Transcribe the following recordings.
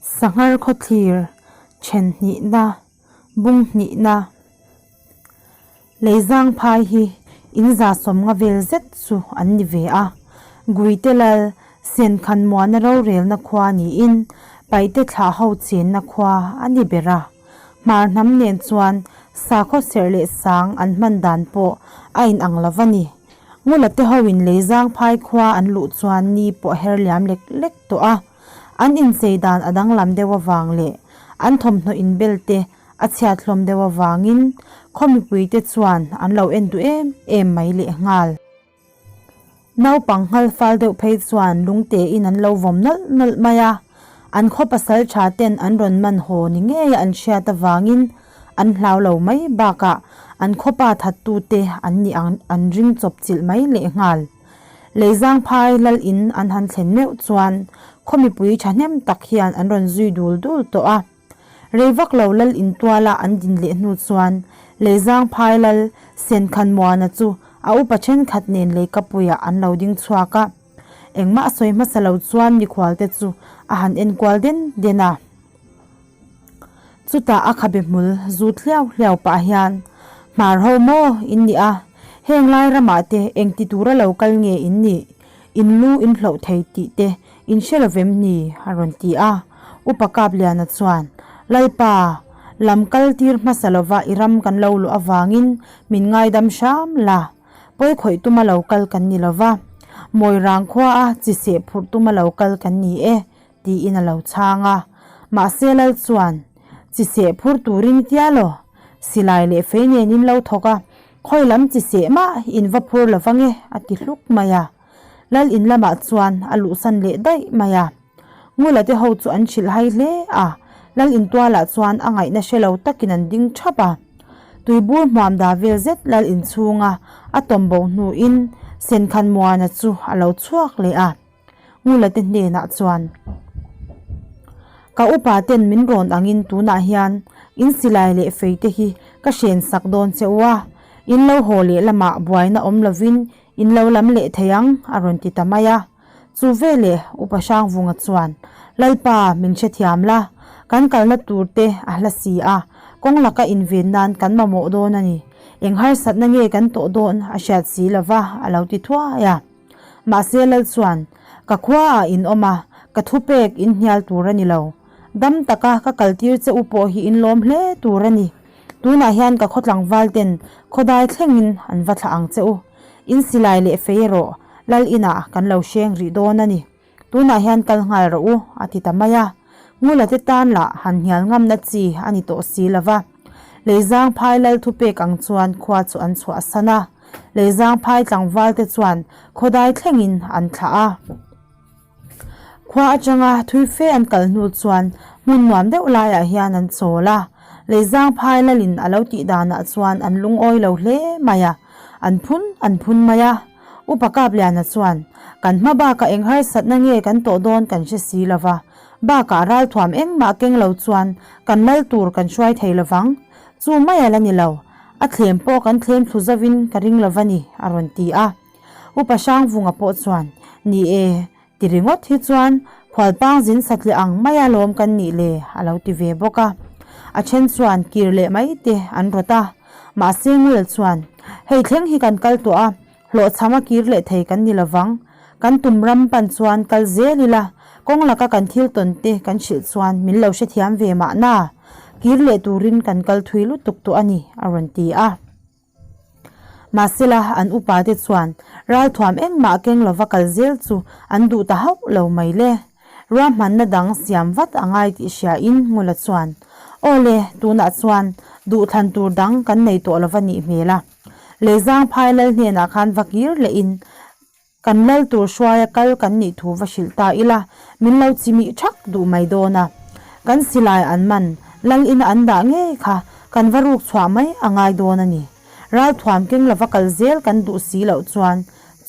Sanghar khawthlir then hnihna, bung hnihna Leizang phai hi in zasawm nga vel zet chu an ni ve a. Guite lal Senkhan muana rorelna khua niin Paite thlah ho chenna khua a ni ber a. Hmar hnam nen chuan sakhaw serh leh sang an hman dan pawh a inang lo va ni. Ngula te hoin Leizang phai khua an luh chuan ni pawh a her liam lek lek tawh a. An inchei dan a danglam deuh avang leh an thawmhnaw inbel te a chhiat hlawm deuh avangin khaw mipuite chuan an lo en duh em em mai lehnghal. Naupang nghal fal deuh phei chuan lungtein an lo vawm nawlh nawlh mai a, an khaw pasal tha ten an rawn man haw ni ngeia an hriat avangin an hlau lo mai bakah an khawpa thattute an nih ang an ring chawp chilh mai lehnghal. Leizangphai lal in an han thlen meuh chuan khaw mipui thahnem tak hian an rawn zui dul dul tawh a. Rei vak lo lal intuala an din leh hnu chuan Leizangphai lal Senkhanmuana chu a upa thenkhat nen leikapuiah an lo ding chhuak a. Engmah a sawi hmasa lo chuan mikhualte chu a han enkual den den a. Chutah a khabe hmul zut hliau hliau pah hian, Hmar ho maw in nih a, heng lai ramah te engti tura lo kal nge in nih? In lu in hloh thei tih te in hre lo vem ni? a rawn ti a. Upa Kapliana chuan, Lalpa, lam kal tir hmasa lova i ram kan lo luh avangin min ngaidam hram la. Pawi khawih tuma lo kal kan ni lova, Mawirang khua a chi seh phurh tuma lo kal kan ni e, tiin a lo chhang a. Mahse Lal chuan, Chi seh phur turin i tia lo, silai leh fei nen in lo thawk a, khawi lam chi seh mah in va phur lo vang e, a ti hluk mai a. Lal in lamah chuan a luhsan leh daih mai a. Ngula te ho chu an hrilh hai hle a, Lal in tualah chuan a ngaihna hre lo takin an ding thap a. Tuibur hmuam da vel zet Lal in chhunga a tawm bo hnuin Senkhanmuana chu a lo chhuak leh a. Ngula te hnenah chuan, Ka upa ten min rawn angin tunah hian in silai leh fei te hi ka hren sak dawn che u a, in lo haw leh lamah buaina awm lovin in lo lam leh thei ang, a rawn ti ta mai a. Chu veleh Upa Hrangvunga chuan, Lalpa, min hrethiam la, kan kalna tur te a hla si a, kawng laka inven nan kan mamawh dawn a ni. Eng harsatna nge kan tawh dawn a hriat si lova, a lo ti thuai a. Mahse Lal chuan, Ka khuaah in awm a, ka thupek in hnial tur a ni lo. Dam taka ka kaltir che u pawh hi in lawm hle tur a ni. Tunah hian ka khawtlangval ten khawdai thlengin an va thlah ang che u. In silai leh fei erawh Lal inah kan lo hreng rih dawn a ni. Tunah hian kal nghal rawh u, a ti ta mai a. Ngula te tan lah han hnial ngamna chi a ni tawh si lo va. Leizang phai lal thupek ang chuan khua chu an chhuahsan a. Leizang phai tlangval te chuan khawdai thlengin an thlah a. Khua atanga thui fe an kal hnu chuan hmun nuam deuh laiah hian an chawl a. Leizang phai lalin a lo tih danah chuan an lungawi lo hle mai a, an phun an phun mai a. Upa Kapliana chuan, Kan hma bakah eng harsatna nge kan tawh dawn kan hre si lo va, bakah ralthuam engmah keng lo chuan kan lal tur kan hruai thei lo vang. Chu mai a la ni lo, a thlem pawh kan thlem thlu zovin ka ring lo va ni, a rawn ti a. Upa Hrangvunga pawh chuan, Ni e, ti ringawt hi chuan khualpang zin satliah ang maia lawm kan nih le, a lo ti ve bawk a. A then chuan kir leh mai te an rawt a. Mahse Ngul chuan, Hei thleng hi kan kal tawh a, hlawhchham a kir leh thei kan ni lovang. Kan tum ram pan chuan kal zel ila, kawng laka kan thil tawn te kan hrilh chuan min lo hrethiam ve mahna. Kir leh turin kan kal thui lutuk tawh a ni, a rawn ti a. Mahsela an upa te chuan ralthuam engmah keng lova kal zel chu an duh ta hauh lo mai le. Ruahmanna dang siam vat a ngai tih hriain Ngula chuan, Aw le, tunah chuan duhthlan tur dang kan nei tawh lova nih hmel a. Leizang phai lal hnenah khan va kir lehin Kan lal tur hruaia kal kan nih thu va hrilh ta ila, min lo chimih thak duh mai dawn a. Kan silai an man, lal ina an dah ngei kha kan va ruk chhuah mai a ngai dawn a ni. Ralthuam keng lova kal zel kan duh si loh chuan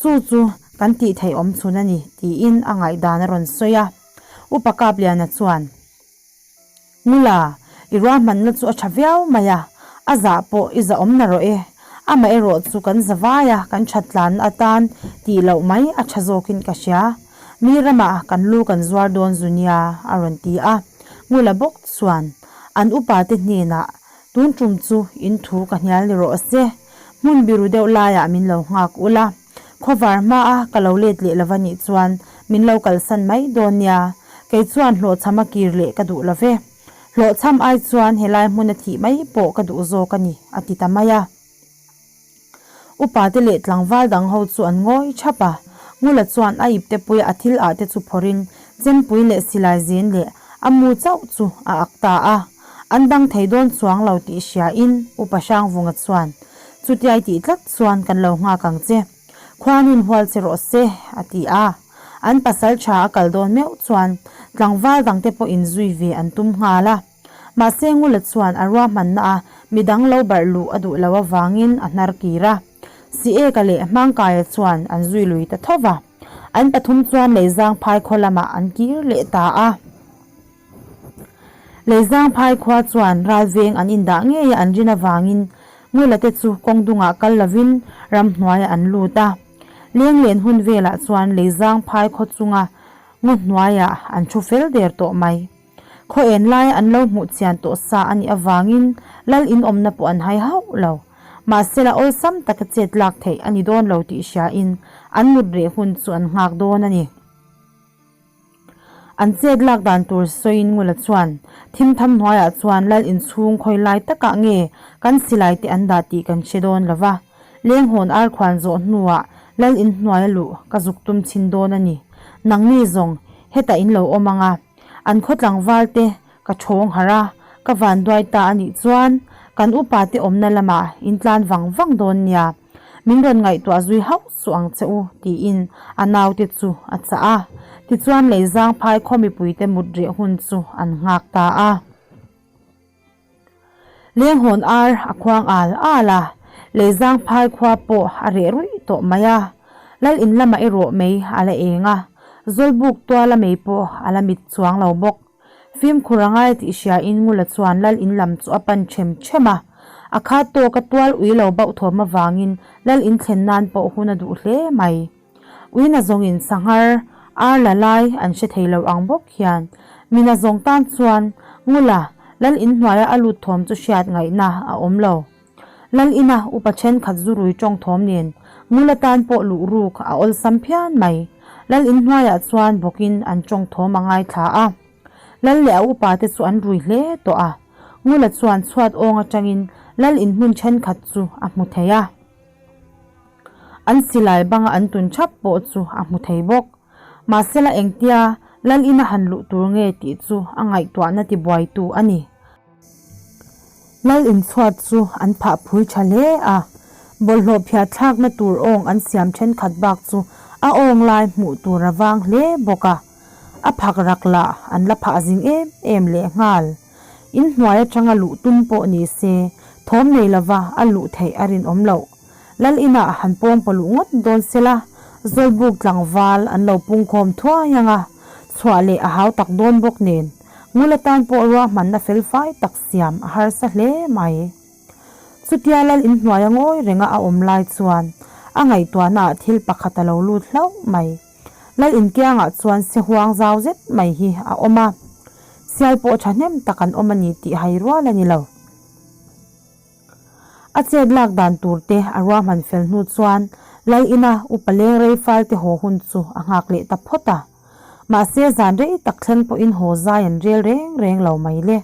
chu chu kan tih theih awm chhun a ni, tiin a ngaihdan a rawn sawi a. Upa Kapliana chuan. Ngula, i ruahmanna chu a tha viau mai a, a zah pawh i zahawm na rawh e. Amaherawh chu kan zavaia kan that tlanna atan tih loh mai a tha zawkin ka hria. Mi ramah kan lu kan zuar dawn zu nia, a rawn ti a. Ngula bawk chuan an upate hnenah, Tun tum chu in thu ka hnial ni rawh se. Hmun biru deuh laiah min lo nghak ula. Khawvar hmaa ka lo let leh lova nih chuan min lo kalsan mai dawn nia. Kei chuan hlawhchham a kir leh ka duh lo ve. Hlawhchham ai chuan helai hmuna thih mai pawh ka duh zawk a ni, a ti ta mai a. Upate leh tlangval dang ho chu an ngawi thap a. Ngula chuan a ipte puia a thil ah te chu phawrhin chempui leh silai zin leh a mu chauh chu a ak ta a. An dang thei dawn chuang lo tih hriain Upa Hrangvunga chuan, Chutiai tih tlat chuan kan lo nghak ang che. Khuanun hual che rawh se, a ti a. An pasal tha a kal dawn meuh chuan tlangval dangte pawhin zui ve an tum nghal a. Mahse Ngula chuan a ruahmanna a midang lo barh luh a duh lo avangin a hnar kir a. Sieka leh Hmangkaia chuan an zui lui ta tho va. An pathum chuan Leizang phai khaw lamah an kir leh ta a. Leizang phai khua chuan ralveng an indah ngei a an rin avangin Ngula te chu kawng dungah kal lovin ramhnuaiah an lut a. Lenglen hun velah chuan Leizang phai khaw chunga ngaw hnuaiah an thu fel der tawh mai. Khaw en laia an lo hmuh chian tawh sa a nih avangin lal in awmna pawh an hai hauh lo. Mahsela awlsam taka chet lak theih a ni dawn lo tih hriain an mut reh hun chu an nghak dawn a ni. An chet lak dan tur sawiin Ngula chuan thim tham hnuaiah chuan lal inchhung khawi lai takah nge kan silai te an dah tih kan hre dawn lo va. Lenghawn ar khuan zawh hnuah lal inhnuaia luh ka zuk tum chhin dawn a ni. Nangni zawng hetah in lo awm ang a. An khaw tlangval te ka thawng harh a, ka vanduai ta a nih chuan kan upa te awmna lamah in tlan vang vang dawn nia. Min rawn ngaihtuah zui hauh suh ang che u, tiin a naute chu a chah a. Tichuan Leizang phai khaw mipuite mut reh hun chu an nghak ta a. Lenghawn ar a khuang al al a, Leizang phai khua pawh a reh ruih tawh mai a. Lal in lamah erawh mei a la eng a, Zawlbuk tuala mei pawh a la mit chuang lo bawk. Fimkhur a ngai tih hriain Ngula chuan lal in lam chu a pan ṭhem ṭhem a. A khat tawk a tual ui lo bauh thawm avangin lal in thlen nan pawh hun a duh hle mai. Uina zawngin sanghar ar la lai an hre thei lo ang bawk hian mina zawng tan chuan Ngula lal in hnuaia a lut thawm chu hriat ngaihna a awm lo. Lal ina upa thenkhat zu rui tawng thawm nen Ngula tan pawh luh ruk a awlsam phian mai. Lal in hnuaiah chuan bawkin an tawng thawm a ngaithla a. Lal leh a upa te chu an rui hle tawh a. Ngula chuan chhuat awng atangin lal in hmun thenkhat chu a hmu thei a. An silai banga an tun thap pawh chu a hmu thei bawk. Mahsela engtia lal ina han luh tur nge tih chu a ngaihtuahna tibuaitu a ni. Lal inchhuat chu an phah phui tha hle a, bawlhhlawh phiah thlakna tur awng an siam thenkhat bak chu a awng lai hmuh tur a vang hle bawk a, a phak rak lah an la phah zing em em lehnghal. In hnuai atanga luh tum pawh ni se, thawm nei lova a luh theih a rinawm loh. Lal inah han pawng paluh ngawt dawn sela, Zawlbuk tlangval an lo pungkhawm thuai ang a, chhuah leh a hau tak dawn bawk nen, Ngul atan pawh ruahmanna fel fai tak siam a harsa hle mai. Chutia lal inhnuaia ngawi renga a awm lai chuan a ngaihtuahnaah thil pakhat a lo lut hlauh mai. Lal inkiangah chuan sehuang zau zet mai hi a awm a, sial pawh thahnem tak an awm a ni tih hai rual a ni lo. A chet lak dan tur te a ruahman fel hnu chuan Lal ina upa leng rei fal te haw hun chu a nghak leh ta phawt a. Mahse zan rei tak thleng pawhin haw zai an rel reng reng lo mai le.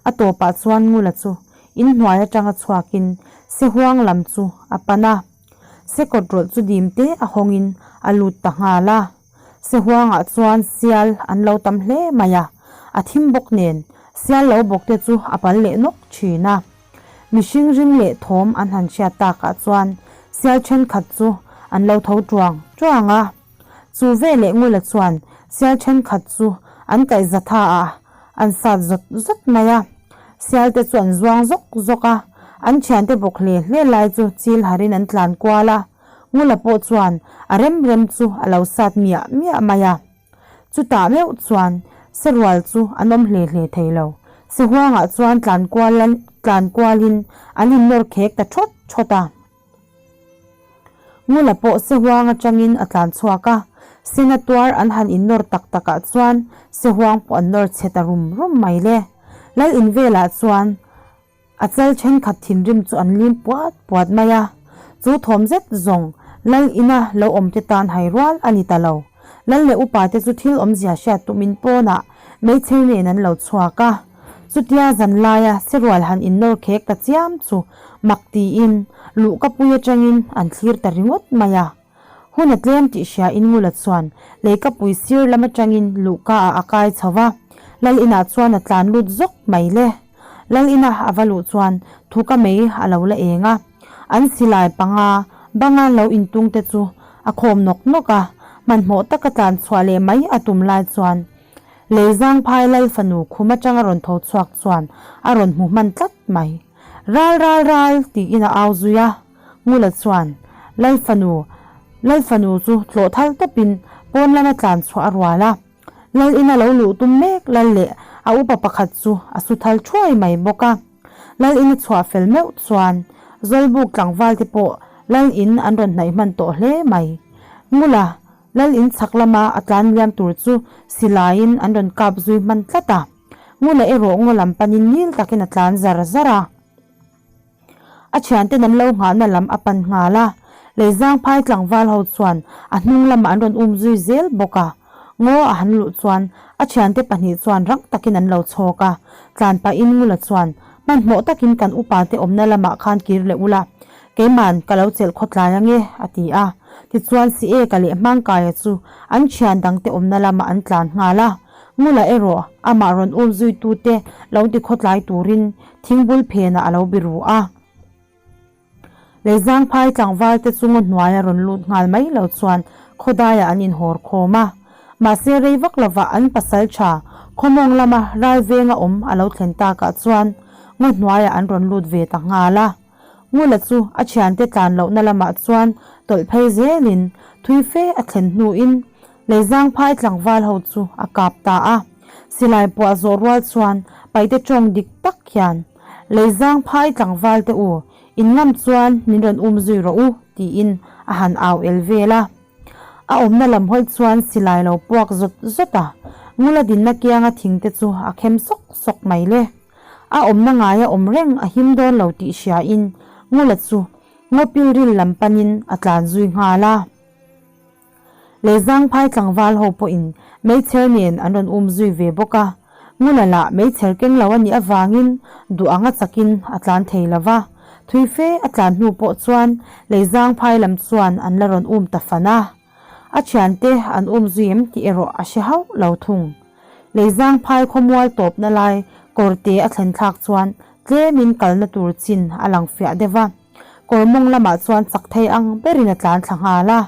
A tawpah chuan Ngula chu inhnuai atanga chhuakin Sehuang lam chu a pan a. Sekawt rawlh chu dim te a hawngin a lut ta nghal a. Sehuangah chuan sial an lo tam hle mai a, a thim bawk nen sial lo bawk te chu a pal leh nawk thin a. Mihring ring leh thawm an han hriat takah chuan sial thenkhat chu an lo tho tuang tuang a. Chu veleh Ngula chuan sial thenkhat chu an kaih zatha a, an sat zawt zawt mai a. Sial te chu an zuang zawk zawk a, an thiante bawk hle hle lai chu chil harin an tlan kual a. Ngula pawh chuan a rem rem chu a lo sat miah miah mai a. Chutah meuh chuan sarual chu an awm hle hle thei lo. Sahuangah chuan tlan kual tlan kualin an innawr khek ta thawt thawt a. Ngula pawh Sehuang atangin a tlan chhuak a, Sena tuar an han innawr tak takah chuan Sehuang pawh an nawr chhe ta rum rum mai le. Lal in velah chuan a chal thenkhat thinrim chu an lim puat puat mai a, chu thawm zet zawng Lal ina lo awm te tan hai rual a ni ta lo. Lal leh upa te chu thil awmzia hriat tumin pawnah meichher nen an lo chhuak a. Chutia zan laia serual han innawr khek ta chiam chu mak tiin luhkapui atangin an thlir ta ringawt mai a. Hun a tlem tih hria in Ngula chuan leikapui sir lam atangin luhka ah a kai chho va, Lal inah chuan a tlan lut zawk mai le. Lal ina a va luh chuan thuka mei a lo la eng a, an silai panga banga lo intung te chu a khawm nawk nawk a, hmanhmawh taka tlan chhuah leh mai a tum lai chuan Lei Zangphai Lal fanu khum atanga rawn tho chhuak chuan a rawn hmu hman tlat mai. Ral ral ral tiin a au zui a, Ngula chuan Lal fanu Lal fanu chu tlawh thal tawpin pawn lama tlan chhuah a rual a. Lal ina lo luh tum mek Lal leh a upa pakhat chu a su thal thuai mai bawk a. Lal ina chhuah fel meuh chuan Zawlbuk tlangval te pawh Lal in an rawn hnaih hman tawh hle mai. Ngula Lal in chhak lama a tlan liam tur chu silaiin an rawn kap zui hman tlat a. Ngula erawh ngaw lam panin ngil takin a tlan zar zar a. A thianten an lo nghahna lam a pan nghal a. Leizangphai tlangval ho chuan a hnung lamah an rawn um zui zel bawk a. Ngaw a han luh chuan a thiante pahnih chuan rang takin an lo chhawk a. Tlan pahin Ngula chuan hmanhmawh takin kan upate awmna lamah khan kir leh ula. Keiman ka lo chelh khawtlai ange, a ti a. Tichuan Sieka leh Hmangkaia chu an thian dangte awmna lamah an tlan nghal a. Ngula erawh amah rawn um zuitute lo ti khawtlai turin thingbul phenah a lo biru a. Leizangphai tlangvalte chu ngaw hnuaia rawn lut nghal mai lo chuan khawdaiah an inhawr khawm a. Mahse rei vak lovah an pasal tha khawmawng lama ralvenga awm a lo thlen takah chuan ngaw hnuaiah an rawn lut ve ta nghal a. Ngula chu a thiante tlan lohna lamah chuan tawlh phei zelin thui fe a thlen hnuin Leizangphai tlangval ho chu a kap ta a. Silai puah zawh rual chuan paite tawng dik tak hian, Leizangphai tlangval te u, in ngam chuan min rawn um zui rawh u, tiin a han au el vel a. A awmna lam hawi chuan silai lo puak zawt zawt a, Ngula dinna kianga thing te chu a khem sawk sawk mai le. A awmna ngaia awm reng a him dawn lo tih hriain Ngula chu ngaw pilril lam panin a tlan zui nghal a. Leizangphai tlangval ho pawhin meichher nen an rawn um zui ve bawk a, Ngula lah meichher keng lo a nih avangin duh anga chakin a tlan thei lo va, thui fe a tlan hnu pawh chuan Leizangphai lam chuan an la rawn um ta fan a. A thiante an um zui em tih erawh a hre hauh lo thung. Leizangphai khawmual tawpna lai kawrte a thlen thlak chuan tlemin kalna tur chin a lang fiah deuh va. Kawr mawng lamah chuan chak thei ang berin a tlan thla nghal a.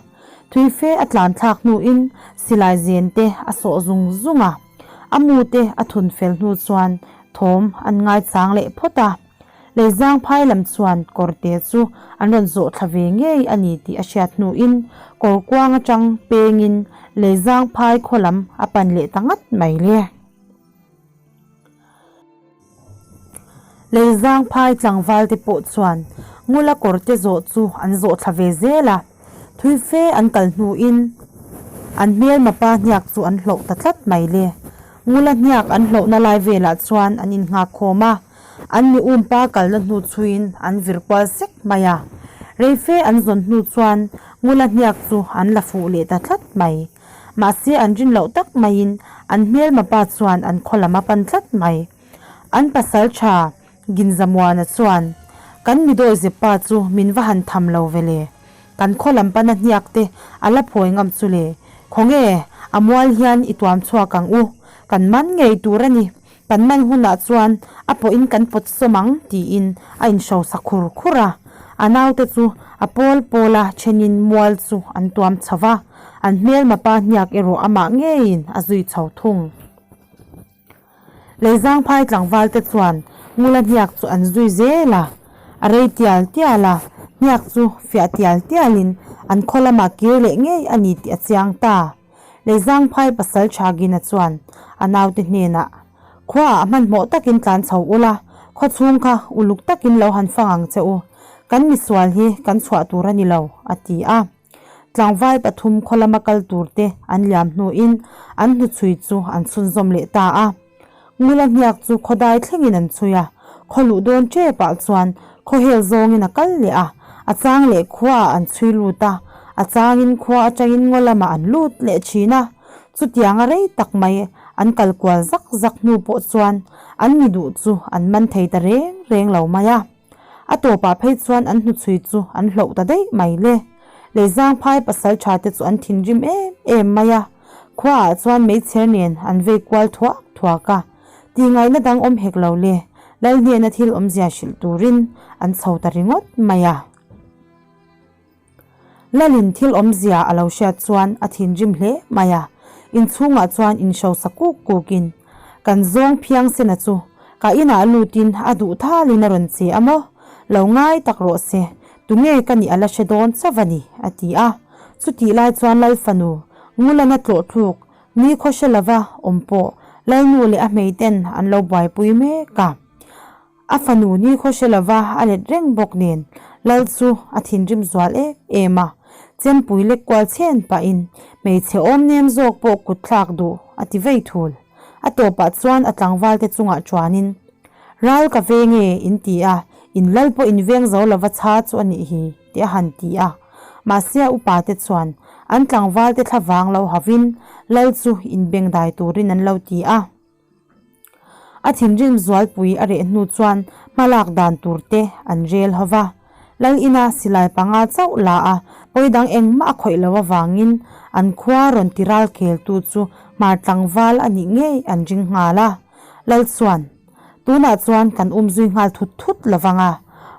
Thui fe a tlan thlak hnuin silai zen te a sawh zung zung a. A mu te a thun fel hnu chuan thawm an ngaichang leh phawt a. Leizangphai lam chuan kawrte chu an rawn zawh thla ve ngei a ni tih a hriat hnuin kawr kuang atang pengin Leizangphai khaw lam a pan leh ta ngat mai le. Leizangphai tlangval te pawh chuan Ngula kawrte zawh chu an zawh thla ve zel a, thui fe an kal hnuin an hmelma pa hniak chu an hloh ta tlat mai le. Ngula hniak an hlohna lai velah chuan an innghak khawm a. An mi umpa kalna hnu chhuiin an vir kual sek mai a, rei fe an zawn hnu chuan Ngula hniak chu an la fuh leh ta tlat mai. Mahse an rin loh tak maiin an hmelma pa chuan an khaw lam a pan tlat mai. An pasal tha Ginzamuana chuan, Kan midawi zep pa chu min va han tham lo ve le. Kan khaw lam pana hniak te a la phawi ngam chu le. Khawnge, a mual hian i tuam chhuak ang u. Kan man ngei tur a ni. Kan man hunah chuan a pawhin kan pawt sawm ang tiin a inhrosa khur khur a. A naute chu a pawl pawla thenin mual chu an tuam chho va, an hmelma pa hniak erawh amah ngeiin a zui chho thung. Leizangphai tlangvalte chuan Ngula hniak chu an zui zel a, a rei tial tial a, hniak chu fiah tial tialin an khaw lamah kir leh ngei a ni tih a chiang ta. Leizangphai pasal Chagina chuan a naute hnenah, Khuaah hmanhmawh takin tlan chho ula, khaw chhung kha uluk takin lo han fang ang che u. Kan misual hi kan chhuah tur a ni lo, a ti a. Tlangval pathum khaw lama kal tur te an liam hnuin an hnuchhui chu an chhunzawm leh ta a. Ngula hniak chu khawdai thlengin an chhui a, khaw luh dawn ṭepah chuan khaw hel zawngin a kal leh a, a chang leh khuaah an chhui lut a, a changin khua aṭangin ngaw lamah an lut leh ṭhin a. Chutianga rei tak mai an kal kual zak zak hnu pawh chuan an mi duh chu an man thei ta reng reng lo mai a. A tawpah phei chuan an hnuchhui chu an hloh ta daih mai le. Leizangphai pasal tha te chu an thinrim em em mai a, khuaah chuan meichher nen an vei kual thuak thuak a, tihngaihna dang awm hek lo le, Lal hnena thil awmzia hrilh turin an chho ta ringawt mai a. Lalin thil awmzia a lo hriat chuan a thinrim hle mai a, inchhungah chuan inhrosa kuk kukin, Kan zawng phiangsena chu ka inah lutin a duh thalin a rawn che a maw? Lo ngai tak rawh se, tunge ka nih a la hre dawn chauh a ni, a ti a. Chutih lai chuan Lal fanu Ngulana tlawh thluk ni khaw hre lova awm pawh Lalnu leh a hmeiten an lo buaipui mek a. A fanu ni khaw hre lova a let reng bawk nen Lal chu a thinrim zual em em a, chempui lek kual chhen pahin hmeichhe awm nem zawk pawh kut thlak duh a ti vei thul. A tawpah chuan a tlangval te chungah chuanin, Ral ka veng e in ti a, in Lal pawh in veng zo lova chha chu a nih hi tih a han ti a. Mahse a upa te chuan an tlangval te thlavang lo havin Lal chu inbengdai turin an lo ti a. A thinrim zualpui a reh hnu chuan hmalak dan tur te an rel ho va. Lal ina silai panga chauh la a, pawi dang engmah a khawih loh avangin an khua rawn ti ral kheltu chu hmar tlangval a nih ngei an ring nghal a. Lal chuan, Tunah chuan kan um zui nghal thut thut lo vang a,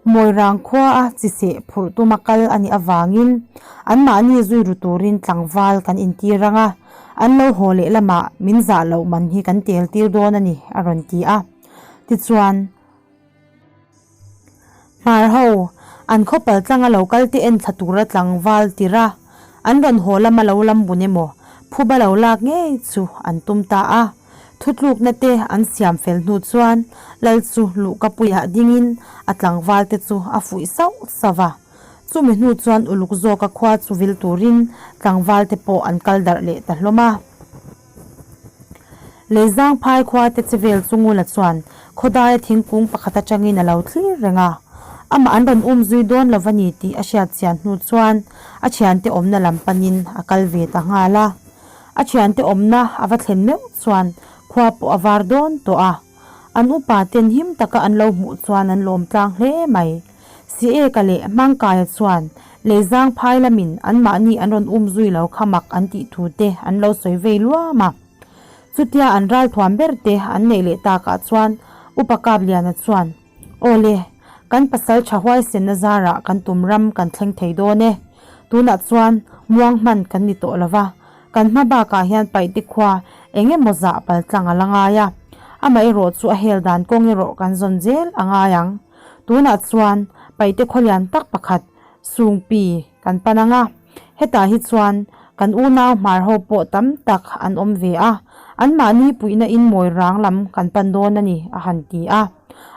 Mawirang khua a chi seh phurh tuma kal a nih avangin anmahni zui ru turin tlangval kan intir ang a, An lo haw leh lamah min zah loh man hi kan tel tir dawn a ni, a rawn ti a. Tichuan, Hmar ho, an khaw pal tlanga lo kal te en thla tura tlangval tir a, an rawn haw lama lo lam bun emaw, phuba lo lak ngei chu an tum ta a. Thutlukna te an siam fel hnu chuan Lal chu luhkapuiah dingin a tlangval te chu a fuih sauh sauh a. Chumi hnu chuan uluk zawka khua chu vil turin tlangval te pawh an kal darh leh ta hlawm a. Leizangphai khua te che vel chu Ngula chuan khawdaia thingkung pakhat atangin a lo thlir reng a. Amah an rawn um zui dawn lo va ni tih a hriat chian hnu chuan a thiante awmna lam panin a kal ve ta nghal a. A thiante awmna a va thlen meuh chuan khua pawh a var dawn tawh a. An upa ten him taka an lo hmuh chuan an lawm tlang hle mai. Sieka leh Hmangkaia chuan Leizang phai lamin anmahni an rawn um zui lo kha mak an tih thu te an lo sawi vei luam a. Chutia an ralthuam ber te an neih leh takah chuan Upa Kapliana chuan, Aw le, kan pasal tha huaisenna zarah kan tum ram kan thleng thei dawn e. Tunah chuan muang hman kan ni tawh lo va, kan hma bakah hian paihte khua eng emaw zah paltlang a la ngai a. Amaherawh chu a hel dan kawng erawh kan zawn zel a ngai ang. Tunah chuan paihte khawlian tak pakhat Sungpi kan pan ang a, hetah hi chuan kan unau hmar ho pawh tam tak an awm ve a, anmahni puihna in mawi rang lam kan pan dawn a ni a han ti a.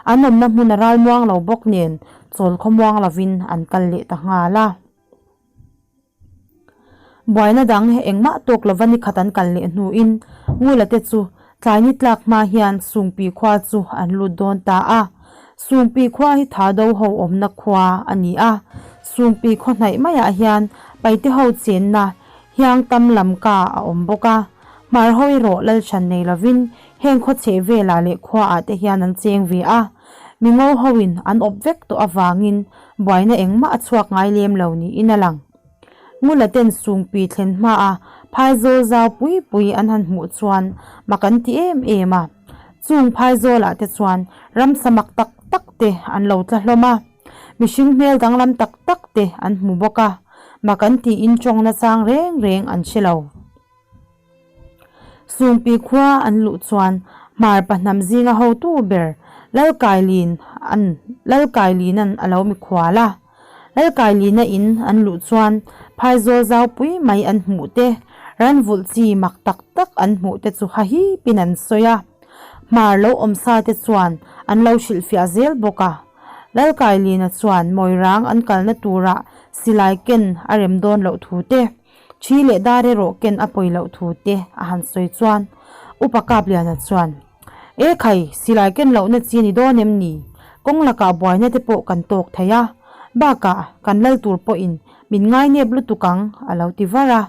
An awmna hmun a ralmuang lo bawk nen chawl khawmuang lovin an kal leh ta nghal a. Buaina dang engmah tawk lova nikhat an kal leh hnuin Ngula te chu tlaini tlak hma hian Sungpi khua chu an lut dawn ta a. Sungpi khua hi tha do ho awmna khua a ni a. Sungpi khaw hnaih maiah hian paite ho chenna hiang tam lam ka a awm bawk a. Hmar ho erawh lalhran nei lovin heng khaw chheh velah leh khuaah te hian an cheng ve a. Mingo hoin an awp vek tawh avangin buaina engmah a chhuak ngai lem lo niin a lang. Ngula ten Sungpi thlen hmaa phaizawl zau pui pui an han hmuh chuan mak an ti em em a. Chung phaizawlah te chuan ramsa mak tak tak te an lo tla hlawm a, mihring hmel danglam tak tak te an hmu bawk a, mak an tiin tawng nachang reng reng an hre lo. Sungpi khua an luh chuan Hmar pahnam zinga hotu ber Lalkailin an Lalkailinan a lo mikhual a. Lalkailina in an luh chuan phaizawl zau pui mai an hmuh te, ran vulh chi mak tak tak an hmuh te chu hahipin an sawi a. Hmar lo awm sa te chuan an lo hrilhfiah zel bawk a. Lalkailina chuan Mawirang an kalna turah silai ken a rem dawn loh thu te, thi leh dar erawh ken a pawi loh thu te a han sawi chuan Upa Kapliana chuan, E khai, silai ken lohna chi a ni dawn em ni? Kawng lakah buaina te pawh kan tawk thei a, bakah kan lal tur pawhin min ngainep lutuk ang a lo ti var a.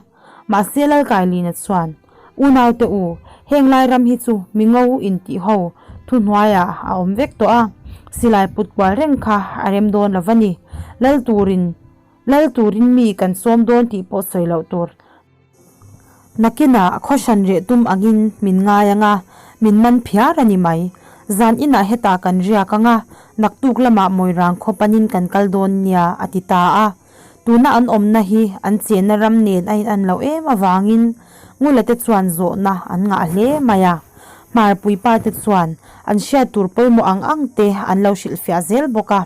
Mahse Lalkailina chuan, Unaute u, heng lai ram hi chu mi ngo intih ho thuhnuaiah a awm vek tawh a, silai put kual reng kha a rem dawn lo va ni. Lal turin lal turin mi kan sawm dawn tih pawh sawi loh tur. Nakinah khaw hran reh tum angin min ngai ang a, min man phiar a ni mai. Zan inah hetah kan riak ang a, naktuk lamah Mawirang khaw panin kan kal dawn nia, a ti ta a. Tuna an awmna hi an chenna ram nen a inan loh em avangin Ngula te chuan zawhna an ngah hle mai a. Hmarpui pa te chuan an hriat tur pawimawh ang ang te an lo hrilhfiah zel bawk a.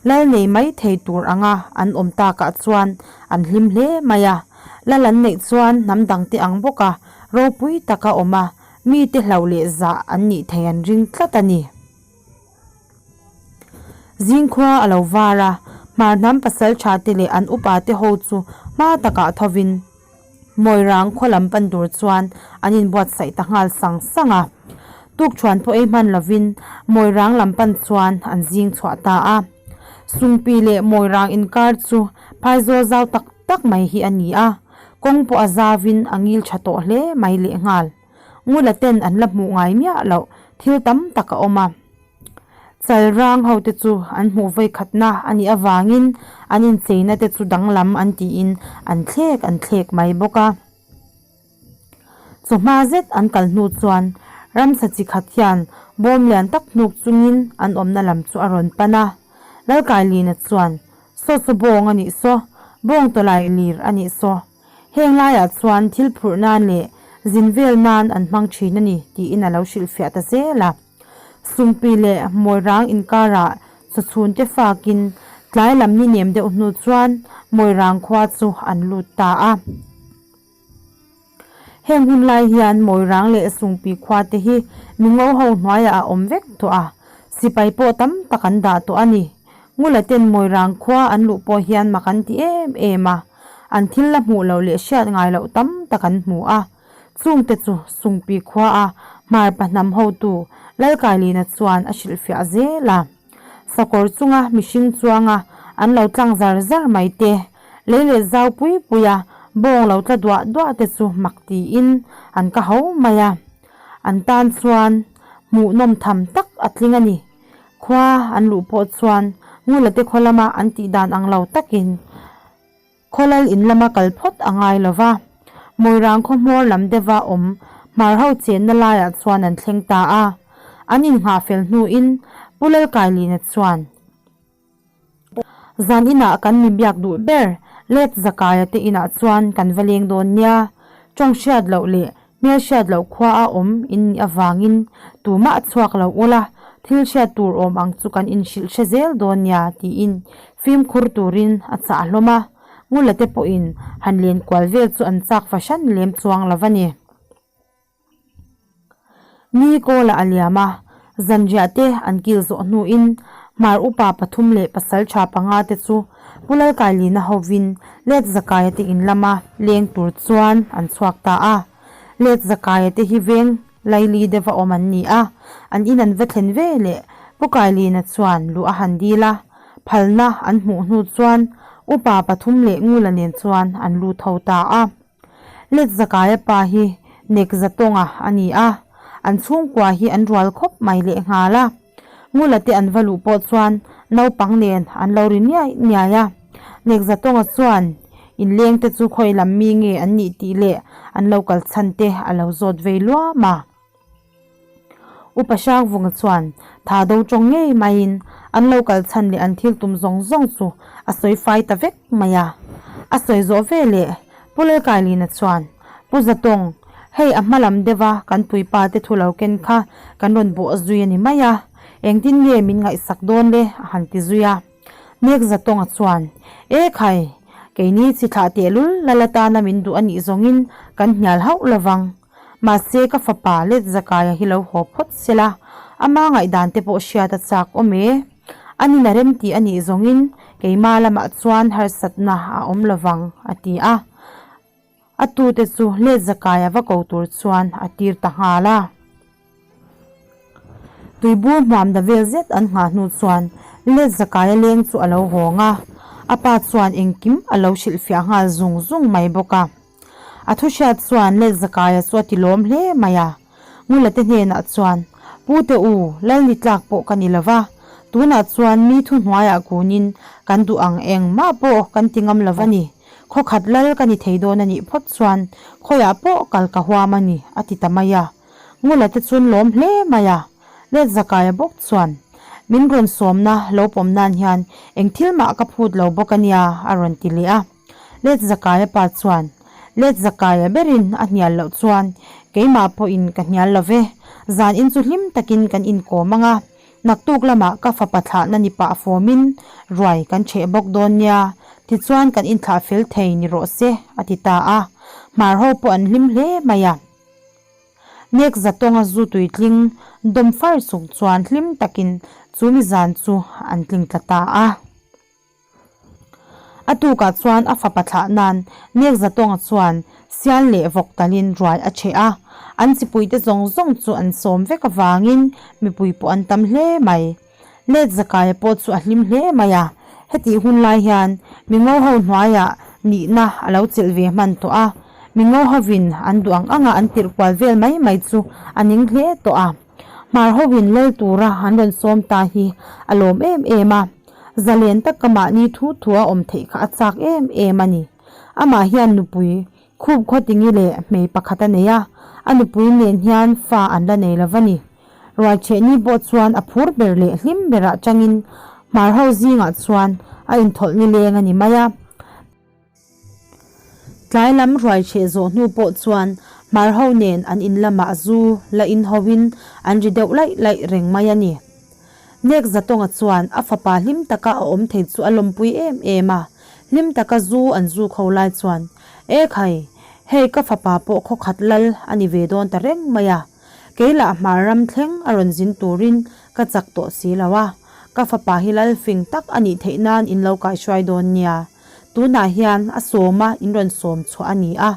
Lal nei mai thei tur anga an awm takah chuan an hlim hle mai a. Lal an neih chuan hnam dangte ang bawka ropui taka awm a, mite hlauh leh zah an nih thei an ring tlat a ni. Zingkhua a lo var a, hmar hnam pasal tha te leh an upa te ho chu hma takah thovin Mawirang khaw lam pan tur chuan an inbuatsaih ta nghal sang sang a. Tukṭhuan pawh ei hman lovin Mawirang lam pan chuan an zing chhuah ta a. Sungpi leh Mawirang inkar chu phaizawl zau tak tak mai hi a ni a, kawng pawh a zauvin a ngil tha tawh hle mai lehnghal. Ngula ten an la hmuh ngai miah loh thil tam tak a awm a. Chalrang ho te chu an hmuh vawi khatna a nih avangin an incheina te chu danglam an tiin an thlek an thlek mai bawk a. Chawhma zet an kal hnu chuan ramsa chi khat hian bawm lian tak hnuk chungin an awmna lam chu a rawn pan a. Lalkailina chuan, Saw saw bawng a nih saw, bawng tawlai lir a nih saw. Heng laiah chuan thil phurh nan leh zin vel nan an hmang thin a ni tiin a lo hrilhfiah ta zel a. Sungpi leh Mawirang inkarah chawchhunte fakin tlai lam ni nem deuh hnu chuan Mawirang khua chu an lut ta a. Heng hun lai hian Mawirang leh Sungpi khua te hi mi ngo ho hnuaiah a awm vek tawh a, sipai pawh tam tak an dah tawh a ni. Ngula ten Mawirang khua an luh pawh hian mak an ti em em a, an thil la hmuh loh leh hriat ngai loh tam tak an hmu a. Chungte chu Sungpi khua a hmar pahnam hotu Lalkailina chuan a hrilhfiah zel a. Sakawr chunga mihring chuanga an lo tlang zar zar mai te, lei leh zau pui pui a bawng lo tla duah duah te chu mak tiin an ka ho mai a. An tan chuan hmuhnawm tham tak a tling a ni. Khua an luh pawh chuan Ngula te khaw lama an tih dan ang lo takin Khawlal in lama kal phawt a ngai lo va, Mawirang khaw hmawr lam deuha awm hmar ho chenna laiah chuan an thleng ta a. An inngah fel hnuin Pu Lalkailina chuan, Zan inah kan mi biak duh ber Let Zakaia te inah chuan kan va leng dawn nia, tawng hriat loh leh Hmel hriat loh khua a awm in nih avangin tumah a chhuak lo ula, thil hriat tur awm ang chu kan inhrilh hre zel dawn nia tiin fimkhur turin a chah hlawm a, Ngula te pawhin han len kual vel chu an chak fahran lem chuang lo va ni. Ni kawlah a liam a, zanriah te an kil zawh hnuin Hmar upa pathum leh pasal tha panga te chu Pu Lalkailina hovin Let Zakaia te in lama leng tur chuan an chhuak ta a. Let Zakaia te hi veng laili deuha awm an ni a, an in an va thlen ve leh Pu Kailina chuan luh a han dil a, phalna an hmuh hnu chuan upa pathum leh Ngula nen chuan an lut ho ta a. Let Zakaia pa hi Nek Zatonga a ni a, an chhungkua hi an rual khawp mai lehnghal a. Ngula te an va luh pawh chuan naupang nen an lo ri niai niai a. Nekzatawnga chuan inleng te chu khawi lam mi nge an nih tih leh an lo kal chhan te a lo zawt vei luam a. Upa Hrangvunga chuan tha do tawng ngei maiin an lo kal chhan leh an thil tum zawng zawng chu a sawi fai ta vek mai a. A sawi zawh ve leh Pu Lalkailina chuan Pu Zatawng, hei a hma lam deuha kan puipa te thu lo ken kha kan rawn bawh zui a ni mai a, engtin nge min ngaihsak dawn le a han ti zui a. Nek Zatonga chuan, E khai, keini chi thlah tehlul lal atana min duh a nih zawngin kan hnial hauh lovang. Mahse ka fapa Let Zakaia hi lo haw phawt se la, ama ngaihdan te pawh hriat a chak awm e. A nin a rem tih a nih zawngin keimah lamah chuan harsatna a awm lovang, a ti a. A tute chu let zakaia va ko tur chuan a tir ta nghal a. Tuibur hmuam da vel zet an nghah hnu chuan let zakaia leng chu a lo hawng a, a pa chuan engkim a lo hrilhfiah nghal zung zung mai bawk a. A thu hriat chuan let zakaia chu a ti lawm hle mai a. Ngulate hnenah chuan, Pute u, lal ni tlak pawh ka ni lo va, tunah chuan mi thu hnuaiah kunin kan duh ang engmah pawh kan ti ngam lo va ni. Khaw khat lal ka ni thei dawn a nih phawt chuan khawiah pawh kal ka huam a ni, a ti ta mai a. Ngulate chuan lawm hle mai a. Let Zakaia bawk chuan, Min rawn sawmna lo pawm nan hian eng thil mah ka phut lo bawk a nia, a rawn ti leh a. Let Zakaia pa chuan, Let Zakaia berin a hnial loh chuan keimah pawhin ka hnial lo ve, zan in chu hlim takin kan inkawm ang a, naktuk lamah ka fapa thlahna ni pah fawmin ruai kan chheh bawk dawn nia, tichuan kan inthlah fel thei ni rawh se, a ti ta a. Hmar ho pawh an hlim hle mai a. Nek Zatawnga zu tuitling dawm far chung chuan hlim takin chu mizan chu an tling tla ta a. A tukah chuan a fapa thlah nan Nek Zatawnga chuan sial leh vawk talin ruai a cheh a, an chipuite zawng zawng chu an sawm vek avangin mipui pawh an tam hle mai. Let Zakaia pawh chu a hlim hle mai a, hetih hun lai hian mingo ho hnuaiah nihna a lo chelh ve hman tawh a, mingo hovin an duh ang anga an tirh kual vel mai mai chu a ning hle tawh a. Hmar hovin lal tura an rawn sawm ta hi a lawm em em a, zalen taka mahni thu thu a awm theih kha a chak em em a ni. Amah hian nupui khup khawtingi leh hmei pakhat a nei a, a nupui nen hian fa an la nei lo va ni. Rualchehni pawh chuan a phur ber leh hlim berah changin hmar ho zingah chuan a inthawlh nileng a ni mai a. Tlai lam ruaicheh zawh hnu pawh chuan hmar ho nen an in lamah zu la in hoin an ri deuh laih laih reng mai a ni. Nek Zatawnga chuan a fapa hlim taka a awm thei chu a lawmpui em em a, hlim taka zu an zuk ho lai chuan, E khai, hei ka fapa pawh khawkhat lal a ni ve dawn ta reng mai a, kei lah hmar ram thleng a rawn zin turin ka chak tawh si lo a, ka fapa hi lal fing tak a nih theih nan in lo kaihruai dawn nia. Tunah hian a sawma in rawn sawm chhuah a ni a,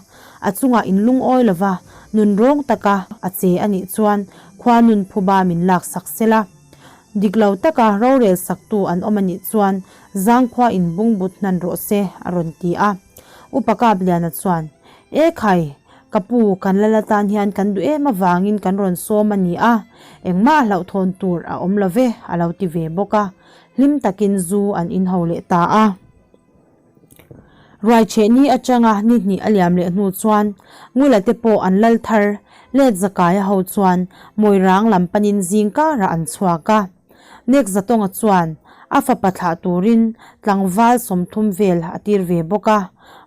a chungah in lungawi lova nun rawng taka a che a nih chuan khua nun phuba min lak sak se la. Dik lo taka rorel saktu an awm a nih chuan zangkhua in bungbut hnan rawh se a rawn ti a. Upa Kapliana chuan, E khai, ka pu kan lal atan hian kan duh em avangin kan rawn sawm a ni a, engmah hlauhthawn tur a awm lo ve a lo ti ve bawk a. Hlim takin zu an inho leh ta a. Ruaichhehni atanga ni hnih a liam leh hnu chuan Ngula te pawh an lal thar let Zakaia ho chuan Mawirang lam panin zing karah an chhuak a. Nek Zatawnga chuan a fapa thlah turin tlangval 30 vel a tir ve bawk a.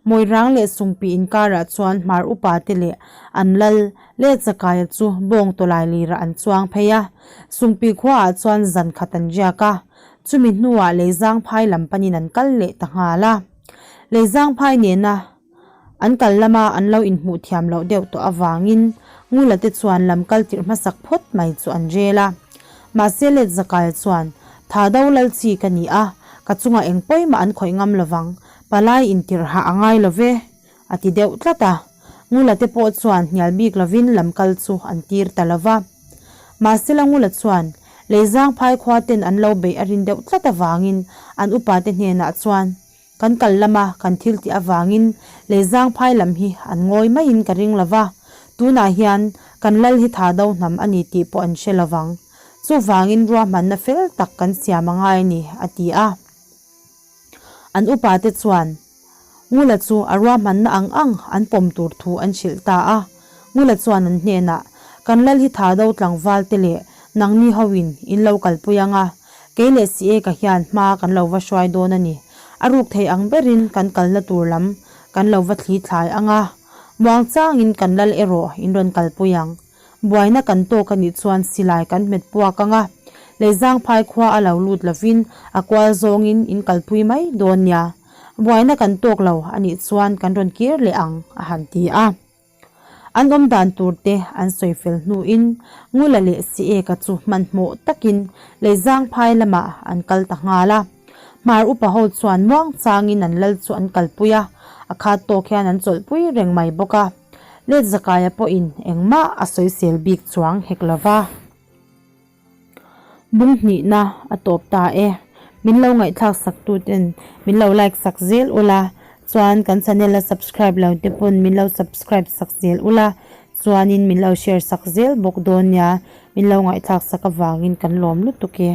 Mawirang leh Sungpi inkarah chuan hmar upa te leh an lal Let Zakaia chu bawng tawlai lirah an chuang phei a, Sungpi khuaah chuan zan khat an riak a, chumi hnuah Leizangphai lam panin an kal leh ta nghal a. Leizangphai nena an kal lama an lo inhmuh thiam loh deuh tawh avangin Ngula te chuan lam kal tirh hmasak phawt mai chu an rel a. Mahse Let Zakaia chuan, Tha do lal chi ka ni a, ka chungah eng pawimah an khawih ngam lovang, palai intirhah a ngai lo ve, A ti deuh tlat a, Ngula te pawh chuan hnial bik lovin lam kal chu an tir ta lo va. Mahsela Ngula chuan Leizang phai khua ten an lo beih a rin deuh tlat avangin an upa te hnenah chuan kan kal lama kan thil tih avangin Leizang phai lam hi an ngawi maiin ka ring lo va, tunah hian kan lal hi tha do hnam a ni tih pawh an hre lo vang. Chuvangin ruahmanna fel tak kan siam a ngai a ni, a ti a. An upa te chuan Ngula chu a ruahmanna ang ang an pawm tur thu an hrilh ta a. Ngula chuan an hnenah, Kan lal hi tha do tlangval te leh nangni hoin in lo kalpui ang a, kei leh Sieka hian hma kan lo va hruai dawn a ni. A ruk thei ang berin kan kalna tur lam kan lo va thli thlai ang a, muangchangin kan lal erawh in rawn kalpui ang. Buaina kan tawk a nih chuan silai kan hmet puak ang a, Leizangphai khua a lo lut lovin a kual zawngin in kalpui mai dawn nia. Buaina kan tawk lo a nih chuan kan rawn kir leh ang, a han ti a. An awm dan tur te an sawi fel hnuin Ngula leh Sieka chu hmanhmawh takin Leizangphai lamah an kal ta nghal a. Hmar upa ho chuan muang changin an lal chu an kalpui a, a khat tawk hian an chawlhpui reng mai bawk a. Let Zakaia pawhin engmah a sawisel bik chuang hek lo va. Bung hnihna a tawp ta e. Min lo ngaihthlak sak tu ten min lo like sak zel ula, chuan kan channel a subscribe lo te pawn min lo subscribe sak zel ula, chuanin min lo share sak zel bawk dawn nia, min lo ngaihthlak sak avangin kan lawm lutuk e.